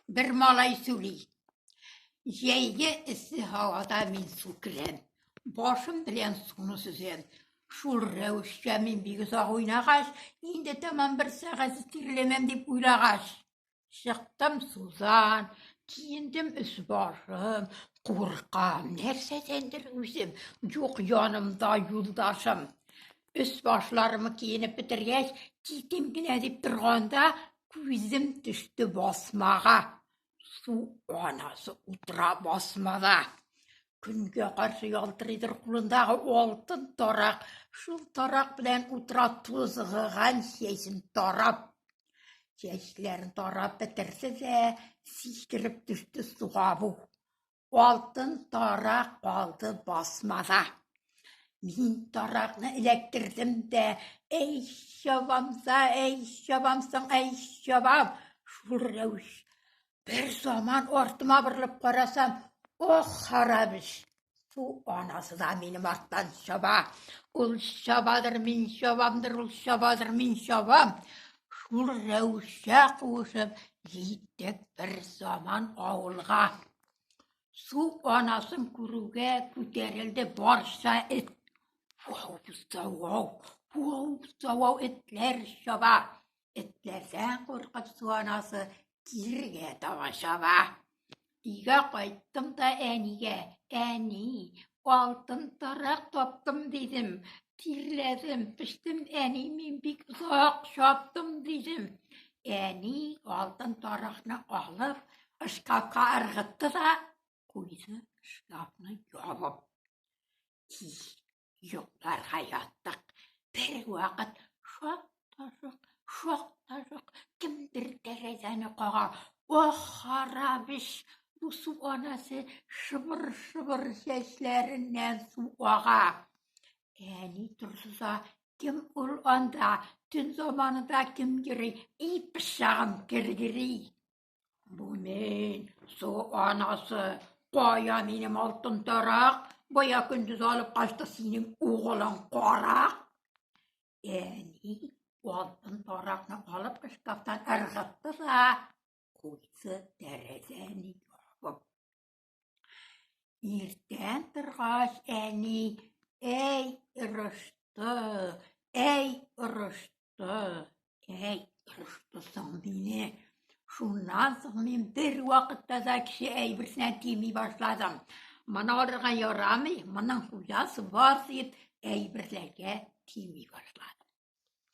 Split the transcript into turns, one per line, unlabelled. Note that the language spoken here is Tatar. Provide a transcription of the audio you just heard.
Бер малай сөйли. Җәйге эссе һавада мин су керәм. Башым белән суны сөзәм. Шул рәвешчә мин бик озак уйнагач, инде тәмам бер сәгать тирләмәм дип уйлагач, чыктым судан, киендем өс-башым, куркам, нәрсәдәндер үзем, юк янымда юлдашым. Өс-башларымы киенеп бетергәч, китим генә дип торганда, күзем төште басмага. Су анасы утыра басмада. Көнгә каршы ялтырыйдыр кулындагы алтын тарак. Шул тарак белән утыра тузгыган чәчен тарап. Чәчләрен тарап бетерде дә, сикереп төште суга бу. Алтын тарак калды басмада. Мин таракны эләктердем дә, әй чабам да, әй чабам соң, әй чабам. Шул рәвеш. Бер заман артыма борылып карасам, ох, харап эш. Су анасы да минем арттан чаба. Ул чабадыр, мин чабамдыр, ул чабадыр, мин чабам. Шул рәвешчә куышып җиттек бер заман авылга. Су анасын күрүгә күтәрелде барча эт. Вау, савау, вау, савау этләр чаба. Этләрдән куркып су анасы кирегә таба чаба. Өйгә кайттым да әнигә, әни, алтын тарак таптым дидем. Тирләдем, пештем, әни, мин бик озак чаптым дидем. Әни алтын таракны алып, шкафка ыргытты да куйды шкафны ябып. Кич Йокларга яттык. Бер вакыт шак та шок, шак та шок, кемдер тәрәзәне кага. Ох, харап эш! Бу су анасы шыбыр-шыбыр чәчләреннән су ага. Әни торса, кем ул анда? Төн заманында кем йөри? И пычагым кергери! Бу мин, су анасы, кая минем алтын тарак? Бая көндез алып качты синең угылың карак. Әни алтын таракны алып шкафтан ыргытты да куйды тәрәзәне ябып. Иртән торгач, әни, әй, ырышты, әй, ырышты, әй, ырышты соң мине. Шуннан соң мин бер вакытта да кеше әйберсенә тими башладым. Моны алырга ярамый, моның хуҗасы бар дип, әйберләргә тими башладым.